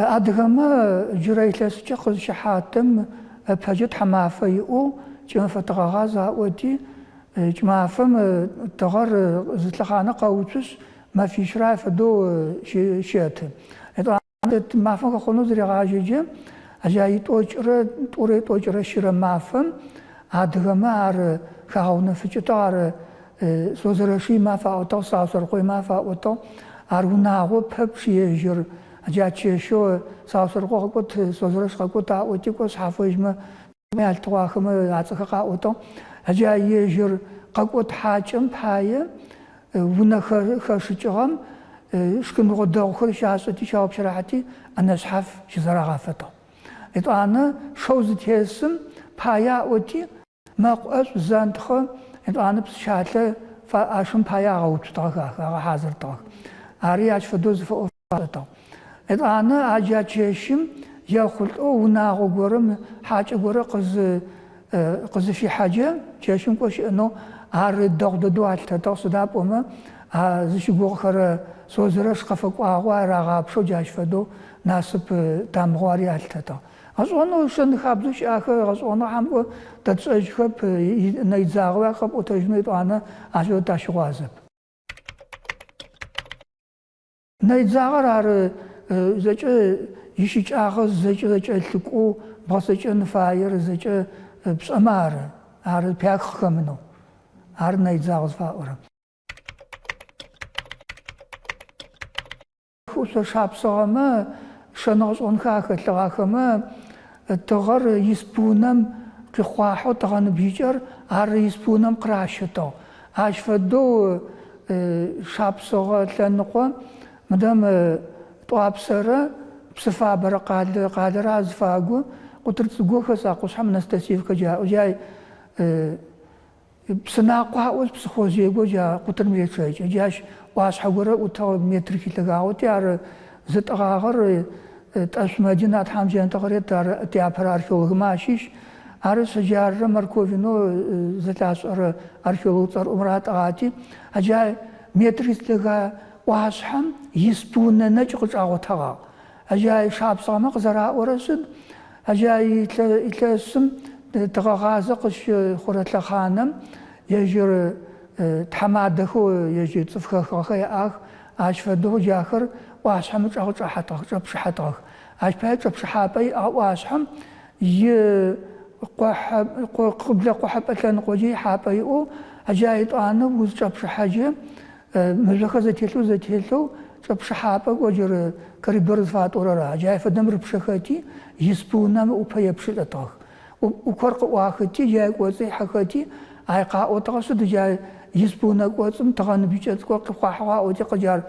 Адыгэмэ джырэ илъэсыкӏэ къызщыхьатэм ыпэкӏэ тхьэмафэ иӏэу кӏымэфэ тыгъэгъаз аӏоти, кӏымафэм тыгъэр зы лъэхъанэ къэуцушъ, мэфищрэ ай фэдэу щэты. Етӏанэ мафэм хэхъонэу зырегъажьэкӏэ, джа итӏокӏырэ тӏурэ итӏокӏырэ щырэ мафэм адыгэмэ ар хагъэунэфыкӏытыгъ, ар Созэрэщы имаф аӏотыгъ, Саусэрыкъо имаф аӏотыгъ. Ар унагъо пэпчъ ежьыр, джа чэщэу Саусэрыкъо къэкӏот, Созэрэщ къэкӏот аӏоти, кӏо шъхьафэжьмэ ялъытыгъэу ахэмэ ацӏэхэр къаӏотыгъ. Джа ежьыр къэкӏот хьакӏэм пае унэ хэшыкӏыгъэм шхыныгъо дэгъухэр щашӏыти, щаупщэрыхьэти, ӏэнэ шъхьаф щызэрагъафэтыгъ. Етӏанэ шэу зытесым пае аӏоти, Мэкъу ӏэшӏу зэнтхъы, етӏанэ псыщалъэ а шым пае агъэуцутыгъэх ахэр, агъэхьазыртыгъэх. Ари ащ фэдэу зы фэӏо-фашӏэтыгъ. Етӏанэ а джа чэщым ехъулӏэу унагъо горэм хьакӏэ горэ къызыфихьэджэ, чэщым кӏо щыӏэнэу ар дэгъу дэдэу алъытэтыгъ, сыда пӏомэ а зыщыгугъыхэрэ Созэрэщ къыфэкӏуагъэу ар рагъапшэу джащ фэдэу насып тамыгъэу ари алъытэтыгъ. Гъэшӏэгъонэу шэн-хабзэу щыӏэхэр гъэшӏэгъонэу хьам кӏо тэ тшӏэжьхэп, нэидзагъэуи ар къэпӏотэжьынэу етӏуанэ ащ фэдэу тащыгъуазэп. Нэидзагъэр ары зэкӏэ ищыкӏагъэ зэкӏэ зэкӏэлъыкӏоу бгъэцэкӏэн фаер зэкӏэ пшӏэмэ ары, ары пях къыхэмынэу. Ары нэидзагъ зыфаӏорэр. Хыӏушъо шапсыгъэмэ шэн гъэшӏэгъонхэр ахэлъыгъ. Ахэмэ тыгъэр исп унэм къихъуахьэу тыгъэ ныбжьыкӏэр ар исп унэм къыращытыгъ. Ащ фэдэу шапсыгъэ лъэныкъо мыдэм Тӏуапсэрэ Псыфабэрэ къалэ къалэрэ азыфагу къутыр цӏыкӏу хэс а къушъхьэм Анастасиевкэ джаӏо. Джай Псынакъо аӏошъ, псыхъожъые горэ джа къутырым речъэкӏы. Джащ ӏуашъхьэ горэ ӏутыгъ метрих илъэгагъэти, ар зытӏыгъагъэр Тӏэшъу Мэдин, а Тхьам джэнэтыр къырет, ар тиапэрэ археологмэ ащыщ. Арышъ, джарырэ Морковинэу зэлъашӏэрэ археолог цӏэрыӏомрэ атӏыгъати, а джа метрих зилъэгэ ӏуашъхьэм исп унэ нэкӏ къычӏагъотэгъагъ. Джа шапсыгъэмэ къызэраӏорэр шъыд? Джа илъэсым тыгъэгъазэ къызщыхъурэ лъэхъанэм ежьыр тхьамадэхэу ежь цӏыф хэхыгъэхэр яӏах, ащ фэдэу джахэр ӏуашъхьэм ычӏэгъ чӏахьэтыгъэх, чӏэпшыхьэтыгъэх. Ащ пае чӏэпшыхьапӏэ иӏагъ ӏуашъхьэм и къыблэ къохьэпӏэ лъэныкъоджэ ихьапӏэ иӏэу, джа етӏуанэ узчӏэпшыхьэджэ Мыжъохэр зэтелъэу зэтелъэу чӏэпшыхьапӏэ кӏо джыры коридор зыфатӏорэр ары. Джай фэдэм рыпшэхэти, испы унэм ыӏупэ епшылӏэтыгъэх. ӏукор къыӏуахыти, джай кӏоцӏы ихьэхэти, ай къаӏотыгъэ шъыд джай испы унэ кӏоцӏым тыгъэ ныбжьыкӏэ цӏыкӏур къихъуахьыгъэу аӏоти къыджар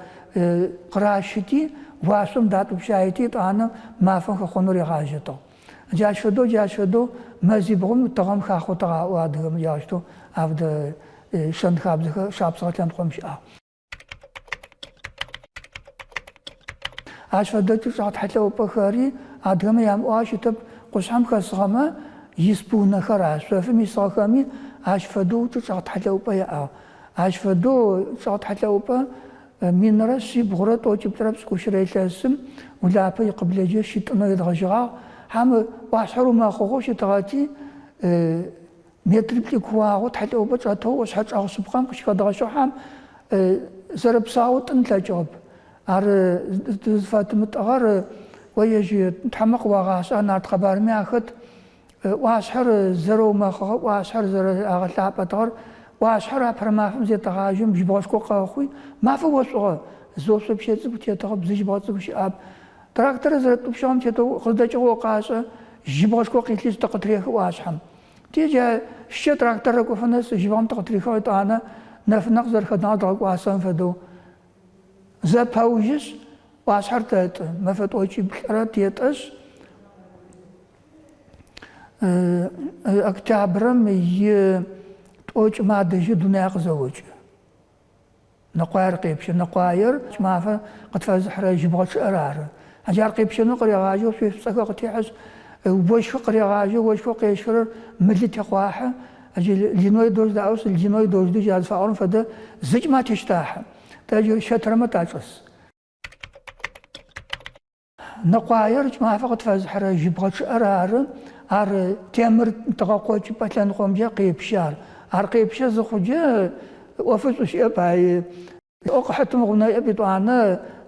къыращыти, уашъом датӏупщаети, етӏанэ мафэм хэхъонэу ригъажьэтыгъ. Джащ фэдэу, джащ фэдэу мэзибгъум тыгъэм хахъотыгъ аӏо адыгэмэ джаущтэу афэдэ шэн-хабзэхэр шапсыгъэ лъэныкъом щыӏагъ. Ащ фэдэ чӏычӏэгъ тхьэлъэӏупӏэхэри адыгэмэ ямыӏуагъэ щытэп, къушъхьэм хэсыгъэмэ испы унэхэр а шъофым исыгъэхэми ащ фэдэу чӏычӏэгъ тхьэлъэӏупӏэ яӏагъ. Ащ фэдэу чӏычӏэгъ тхьэлъэӏупӏэ Минрэ шъибгъурэ тӏокӏиплӏырэ пшӏыкӏущырэ илъэсым Улапэ икъыблэджэ щытӏынэу едгъэжьэгъагъ. Хьам ӏуашъхьэр умэхъыгъэу щытыгъэти, метриплӏ икууагъэу тхьэлъэӏупӏэ чӏэтэу ӏошъхьэ чӏэгъ шъыпкъэм къыщыхэдгъэщыгъ хьам зэрэпсаоу тӏын тлъэкӏыгъэп. Ар зыфэтымытӏыгъэр о ежь тхьэмэ къыуагъашӏэ, нарт къэбарми ахэт. ӏуашъхьэр зэрэумэхъыгъэр, ӏуашъхьэр зэрагъэлъапӏэтыгъэр, ӏуашъхьэр апэрэ мафэм зетэгъажьэм жьыбгъэшхо къэхъуи, мафэ ошӏугъэ, зы ошъопщэ цӏыкӏу тетыгъэп, зы жьыбгъэ цӏыкӏу щыӏап. Тракторыр зэрэтӏупщыгъэм тетэу къыздэкӏыгъэу къашӏэ, жьыбгъэшхо къилъышъ тыкъытрехы ӏуашъхьэм. Ти джа щэ трактор рэкӏофэ нэс жьыбгъэм тыкъытрихыгъ, етӏанэ нэфынэ къызэрхэднагъэр дгъэкӏуасэм фэдэу зэпэужьышъ, ӏуашъхьэр тэтӏы, мэфэ тӏокӏиплӏырэ тетӏэшъ, Октябрэм и тӏокӏымэ адэжьы дунае къызэокӏы. Нэкъуаер къепщэ. Нэкъуаер кӏымафэ къытфэзыхьырэ жьыбгъэ чъыӏэр ары. Джар къепщэнэу къырегъажьэу шъуей шӏуцӏэхэр къытехьэшъ, ощхыр къырегъажьэ, ощхэу къещхырэр мылы техъуахьы. Джы ледяной дождь аӏошъ, ледяной дождь джа зыфаӏорэм фэдэ зэкӏэмэ атещтахьы. Тэ джы щэтырэмэ тачӏэс. Нэкъуаер кӏымафэ къытфэзыхьырэ жьыбгъэ чъыӏэр ары, ар темыр тыгъэкъокӏыпӏэ лъэныкъомкӏэ къепщэ ар. Ар къепщэ зыхъуджэ, ӏофыр шӏу щыӏэп, ай ӏо къыхьытым гъунэ иӏэп, етӏуанэ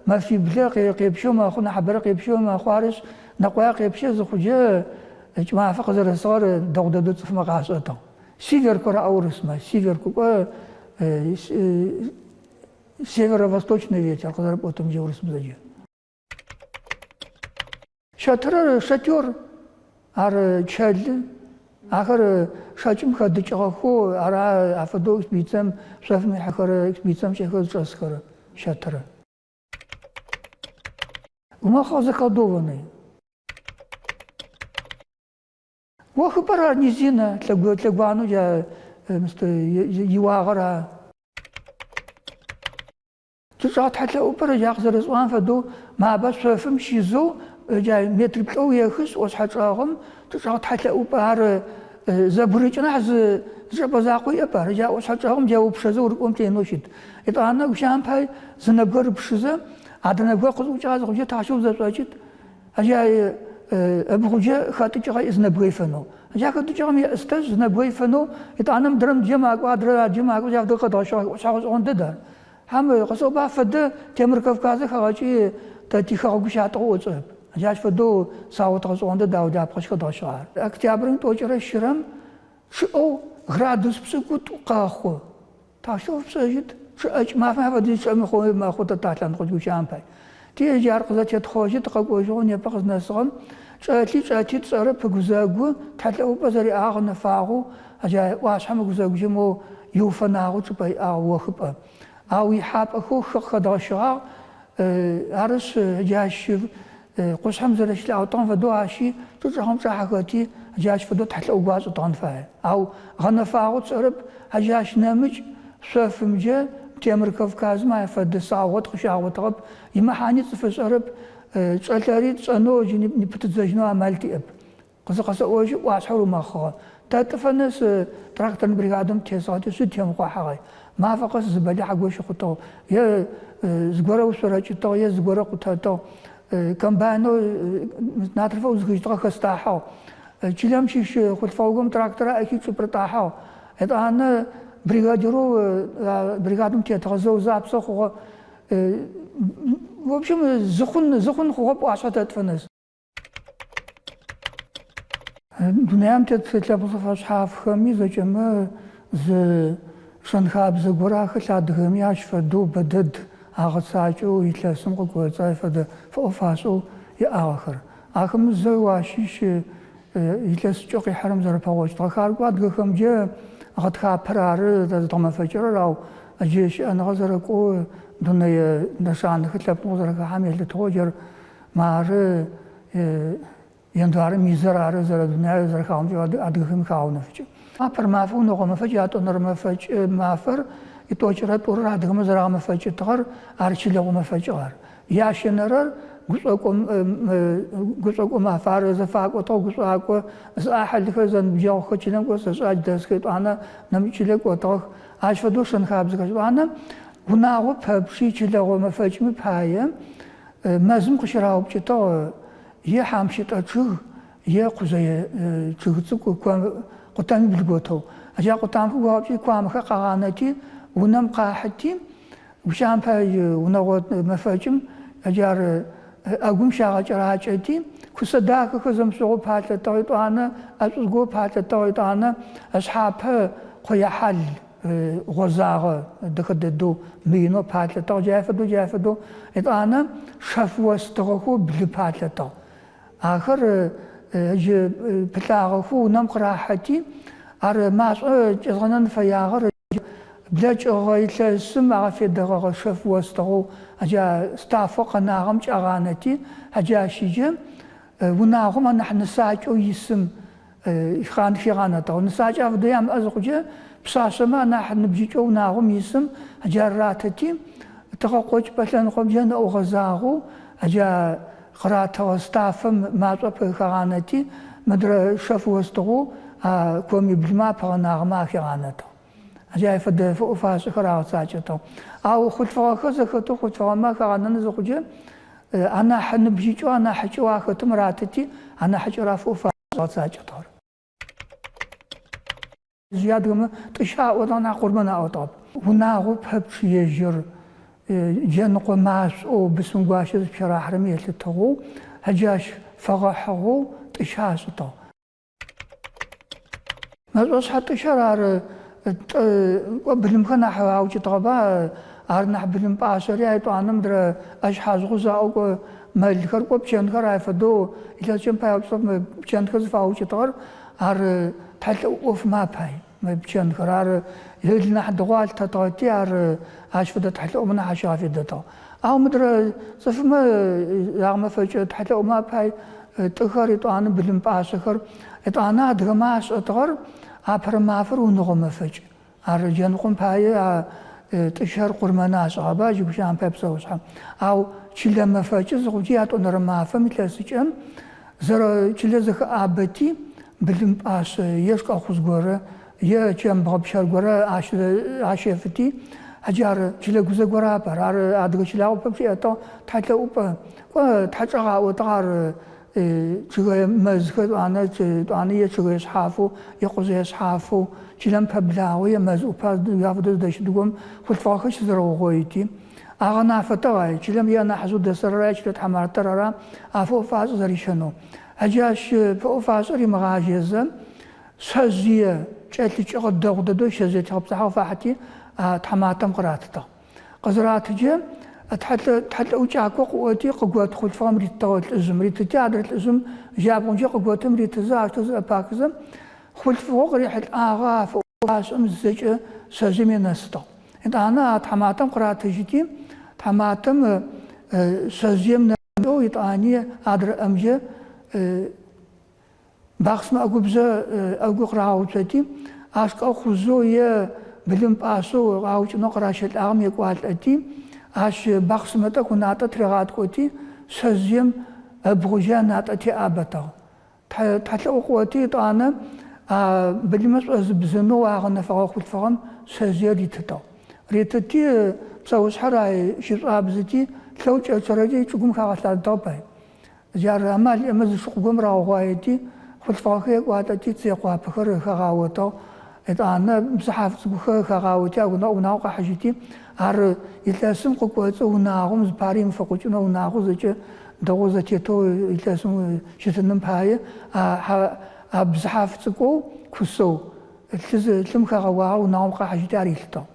мэфиблэ къепщэу мэхъу, нахьыбэрэ къепщэу мэхъу, арышъ, нэкъуае къепщэ зыхъуджэ, кӏымафэ къызэрэсыгъэр дэгъу дэдэу цӏыфмэ къашӏэтыгъ. Сиверку раӏо урысмэ, сиверку кӏо северо-восточный ветер къызэрэпӏотымкӏэ урысыбзэкӏэ. Щэтырэр, шатер, ар чэлы, ахэр шэкӏым хэдыкӏыгъэхэу ара афэдэу экспедицием шъофым ихьэхэрэ, экспедицием щыӏэхэр зычӏэсхэрэ щэтырэ. Умэхъыгъ заколдованный. Охыпӏэр ар низина, лъэгуанэу джа иуагъэр ар. Чӏычӏэгъ тхьэлъэӏупӏэр джа къызэрэсӏуагъэм фэдэу Мабэ шъофым щизэу джа метриплӏэу ехышъ ӏошъхьэ чӏэгъым чӏычӏэгъ тхьэлъэӏупӏэ ар зэбгырыкӏы нахь зы чӏыпӏэ закъо иӏэп ар. Джа ӏошъхьэ чӏэгъым джа упшэзэ урыкӏом тенэу щыт. Етӏанэ гущыӏэм пай зы нэбгыр рыпшызэ адрэ нэбгыр къызӏукӏагъэ зыхъукӏэ таущтэу зэшӏокӏыт. Джа ыбгъуджэ хэтӏыкӏыгъэ зы нэбгырэ ифэнэу. Джа хэтӏыкӏыгъэм еӏыстэжь зы нэбгырэ ифэнэу, етӏанэ мыдрэм джэ макӏо, адрэр аджэ макӏо, джа фэдэу къэдгъэщыгъэ ӏошъхьэ гъэшӏэгъон дэд ар. Хьам къысӏоба фэдэ Темыр Кавказыр хэгъэкӏи тэ тихэгъэгу щатӏыгъэу ӏоцӏэп. Джащ фэдэу саугъэт гъэшӏэгъон дэд ау дапхъэ щыхэдгъэщыгъэр. Октябрэм тӏокӏырэ щырэм чъыӏэу градус пшӏыкӏутӏу къэхъу. Таущтэу пшӏэжьыт, чъыӏэ кӏымафэм афэдиз чъыӏэ мыхъоуи мэхъу тэ талъэныкъо гущыӏэм пай. Ти джы ар къызэтетхъожьи тыкъэкӏожьыгъэу непэ къызнэсыгъэм чӏэлъи чӏэти тшӏэрэп ыгузэгу тхьэлъэӏупӏэ зэриӏагъ гъэнэфагъэу, джа ӏуашъхьэм ыгузэгукӏэ моу иуфэнагъэу чӏыпӏэ иӏагъ, охыпӏэ. Ау ихьапӏэхэу хы къыхэдгъэщыгъагъ, арышъ, джащ къушъхьэм зэрэщылъаутыгъэм фэдэу ащи чӏычӏэгъым чӏахьэхэти, джащ фэдэу тхьэлъэӏу гуашӏытыгъэн фае. Ау гъэнэфагъэу тшӏэрэп, джащ нэмыкӏ шъофымкӏэ Темыр Кавказым ай фэдэ саугъэт къыщагъотыгъэп, имэхьани цӏыф ышӏэрэп, чӏэлъэри тшӏэнэу джы пытыдзэжьынэу амал тиӏэп. Къызыкъэсэӏожьы, ӏуашъхьэр умэхъыгъэ. Тэтӏыфэ нэс тракторнэ бригадэм тесыгъэти, шъыд темыхъуахьыгъай. Мафэ къэс зы бэлахь гощ хъутыгъ, е зыгорэ ушъорэкӏытыгъ, е зыгорэ къутэтыгъ. Комбайнэу натрыфэу ӏузыхыжьытыгъэ хэстахьыгъ. Чылэм щыщ хъулъфыгъэгум трактор аӏыхи чӏыпӏырытӏахьыгъ. Етӏанэ бригадирэу бригадэм тетыгъэ зэу запсэ хъугъэ. В общем, зы хъун, зы хъун хъугъэп ӏуашъхьэ тэтӏыфэ нэс. Дунаим тет лъэпкъ зэфэшъхьафхэми зэкӏэмэ зы шэн-хабзэ горэ ахэлъ адыгэми ащ фэдэу бэдэд агъэцакӏэу илъэсым къыкӏоцӏ ай фэдэ фэӏо-фашӏэу иӏагъэхэр. Ахэмэ зэу ащыщ илъэсыкӏэу къихьэрэм зэрэпэгъокӏытгъэхэр. Ар кӏо адыгэхэмкӏэ гъэтхапэр ары тэ зыдгъэмэфэкӏырэр, ау джы щыӏэныгъэ зэрэкӏоу дунэе нэшанэхэр лъэпкъым къызэрэхахьэм елъытыгъэу джар Мары январым изэр ары зэрэдунаер зэрэхагъэунэфыкӏыгъэр адыгэхэми хагъэунэфыкӏы. Апэрэ мафэу унэгъо мэфэкӏ, ятӏонэрэ мэфэкӏ мафэр, итӏокӏырэ тӏурэр адыгэмэ зэрагъэмэфэкӏытыгъэр, ар чылэгъо мэфэкӏыгъ ар. Ящэнэрэр гушӏокӏо гушӏокӏо маф, ар зэфакӏотыгъ, гушӏуакӏо, зэӏахьылхэр, зэныбджэгъухэр чылэм кӏо зэшӏакӏ дэсхэр, етӏуанэ нэмыкӏ чылэ кӏотыгъэх. Ащ фэдэу шэн-хабзэхэр. Етӏуанэ унагъо пэпчъи чылэгъо мэфэкӏми пае Мэзым къыщыраупкӏытыгъ е хьамщытӏэ чъыг, е къужъэе чъыг цӏыкӏу къутамибл готэу. Джа къутамхэр гуаупкӏи, куамэхэр къагъанэти, унэм къахьыти, гущыӏэм пае унэгъо мэфэкӏым джар ӏэгум щагъэкӏэракӏэти, кусэ дахэхэр зэмышъогъоу палъэтыгъ, етӏуанэ ӏэшӏужъ гоу палъэтыгъ, етӏуанэ ышъхьапэ къоехьал. Гъозагъэ, дэхэ дэдэу, мыинэу палъэтыгъ, джай фэдэу, джай фэдэу. Етӏанэ шэф остыгъэхэу блы палъэтыгъ. Ахэр ыджы пылъагъэхэу унэм къырахьэти, ар машӏо кӏэзгъэнэн фэягъэр блэкӏыгъэ илъэсым агъэфедэгъэгъэ шэф остыгъэу джа стафэу къэнагъэм кӏагъанэти, джы ащ иджы унагъом анахь нысакӏэу исым Хигъанэтыгъ. Нысакӏэ афэдэ ямыӏэ зыхъукӏэ, пшъашъэмэ анахь ныбжьыкӏэу унагъом исым джар ратыти, тыгъэкъокӏыпӏэ лъэныкъомкӏэ ынэӏу гъэзагъэу джа къыратыгъэ стафэм машӏо пыхагъанэти, мыдрэ шэф остыгъэу а комиблымэ апыгъэнагъэмэ ахигъанэтыгъ. Джай фэдэ фэӏо-фашӏэхэр агъэцакӏэтыгъ. Ау хъулъфыгъэхэр зэхэтэу хъулъфыгъэмэ ахагъэнэн зыхъукӏэ. Анахь ныбжьыкӏэу, анахьыкӏэу ахэтым ратыти, анахьыкӏэр а фэӏо-фашӏэр зыгъэцакӏэтыгъэр. Ижъи адыгэмэ тӏыщэ аӏотыгъ нахь къурмэн аӏотыгъэп. Унагъо пэпчъ ежьыр джэныкъо машӏоу бысымгуащэ зыпщэрахьырэм елъытыгъэу, джащ фэгъэхьыгъэу тӏыщэ ашӏытыгъ. Мэшӏошъхьэ тӏыщэр ары тӏы, кӏо былымхэр нахь аукӏытыгъэба, ар нахь былым пӏашъэри етӏуанэ мыдрэ ӏэщ хьажъгъужъ аӏоу кӏо мэлхэр, кӏо пчэнхэр ай фэдэу илъэсыкӏэм пай аукӏытыгъэп, мы пчэнхэр зыфаукӏытыгъэр ар тхьэлъэӏу ӏофмэ апай, мы пчэнхэр ары ыл нахь дэгъоу алъытэтыгъэти, ар ащ фэдэ тхьэлъэӏумэ нахь ащагъэфедэтыгъ. Ау мыдрэ цӏыфмэ ягъэмэфэкӏ тхьэлъэӏумэ апай тӏыхэр, етӏуанэ былым пӏашъэхэр, етӏуанэ адыгэмэ ашӏэтыгъэр апэрэ мафэр унэгъо мэфэкӏ. Ар джэныкъом пае а тӏыщэр къурмэн ашӏыгъэба, джы гущыӏэм пае псэушъхьэ. Ау чылэ мэфэкӏы зыхъукӏи ятӏонэрэ мафэм илъэсыкӏэм зэрэ чылэ зэхэӏабэти, былым пӏашъэ е шкӏэхъужъ горэ, е чэм бгъэпщэр горэ ащэфыти, джары чылэ гузэгу арап ар. Ар адыгэ чылагъо пэпчъ иӏэтыгъ тхьэлъэӏупӏэ. Кӏо, тхьэчӏэгъ аӏотыгъ ар чъыгэе мэзхэр етӏуанэ, етӏуанэ е чъыгэе шъхьафэу, е къужъэе шъхьафэу, чылэм пэблагъэу е мэз ӏупэ афэдэу зыдэщытыгом хъулъфыгъэхэр щызэрэугъоити, агъэнафэтыгъ ай, чылэм е анахьыжъэу дэсыр ара, е чылэ тхьаматэр ара а фэӏо-фашӏэр зэрищэнэу. Джащ фэӏо-фашӏэр римыгъажьэзэ, шъэжъые кӏэлъыкӏыгъэ дэгъу дэдэу шъэжъые тегъэпсыхьагъэ фахьыти, а тхьаматэм къыратытыгъ. Къызыратыджэ, тхьэлъэӏу кӏако къыӏоти, къыгот хъулъфыгъэм ритыгъ лӏыжъым. Ритыти, адрэ лӏыжъым джабгъумкӏэ къыготым ритызэ, аущтэу зэӏэпахызэ, хъулъфыгъэу къырихьылӏагъэ а фэӏо-фашӏэм зэкӏэ шъэжъыем енэсытыгъ. Етӏанэ а тхьаматэм къыратыжьыти, тхьаматэм шъэжъыем нэмыкӏэу етӏани адрэ ӏэмкӏэ Бахъсымэ ӏэгубжъэ ӏэгу къырагъэуцоти, а шкӏэхъужъэу е былым пӏашъэу аукӏынэу къыращэлӏагъэм екӏуалӏэти, ащ бахъсымэ тӏэкӏу ынатӏэ тыригъаткӏоти, шъэжъыем ыбгъужьэ ынатӏэ теӏабэтыгъ. Тхьэлъэӏу къыӏоти, етӏанэ а былымыр шӏозыбзынэу агъэнэфэгъэ хъулъфыгъэм шъэжъыер ритытыгъ. Ритыти, псэушъхьэр ай щышӏуабзыти, лъэу кӏэчъырэри чӏыгум хагъэлъадэтыгъэп ай. Джар амал иӏэмэ зы шыкъугом рагъэгъуаети, хъулъфыгъэхэр екӏуалӏэти, цые къуапэхэр хагъаотыгъ. Етӏанэ бзыхьаф цӏыкӏухэр хагъаоти, а унагъом къахьыжьыти, ар илъэсым къыкӏоцӏы унагъом зыпари имыфыкъукӏынэу унагъо зэкӏэ дэгъоу зэтетэу илъэсым щытыным пае а бзыхьаф цӏыкӏоу кусэу лъым хагъэуагъэр унагъом къахьыжьыти, ар илъытыгъ.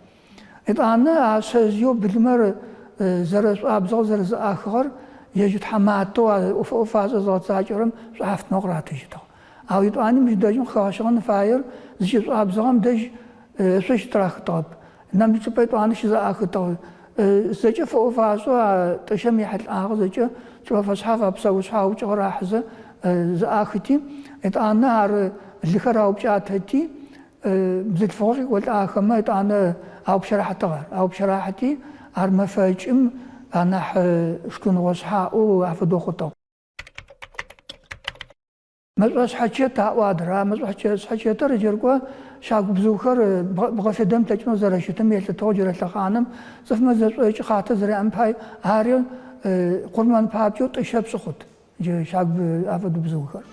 Етӏанэ а шъэжъыеу былымэр зэрэшӏуабзыгъэр зэрэзэӏахыгъэр ежь тхьаматэу а фэӏо-фашӏэ зыгъэцакӏэрэм шӏухьафтынэу къыратыжьытыгъ. Ау етӏани мыщ дэжьым къыхэгъэщыгъэн фаер зыщышӏуабзыгъэм дэжь ышъо щытырахытыгъэп. Нэмыкӏ чӏыпӏэ етӏуанэ щызэӏахытыгъ. Зэкӏэ фэӏо-фашӏэу а тӏыщэм ехьылӏагъэр зэкӏэ чӏыпӏэ фэшъхьаф а псэушъхьэ аукӏыгъэр ахьызэ зэӏахыти, етӏанэ ар лыхэр аупкӏатэти, Бзылъфыгъэу къекӏолӏагъэхэмэ етӏанэ аупщэрахьытыгъ ар. Аупщэрахьыти, ар мэфэкӏым анахь шхыныгъо шъхьаӏэу афэдэу хъутыгъ. Мэшӏошъхьэчэт аӏо адрэ. А мэшӏошъхьэчэтыр джыркӏо щагубзыухэр бгъэфедэн плъэкӏынэу зэрэщытым елъытыгъэу джырэ лъэхъаным цӏыфмэ зэшӏокӏ хъатэ зэряӏэм пай ари къурмэн папкӏэу тӏыщэ пшӏы хъут. Джы щагу афэдэу бзыухэр.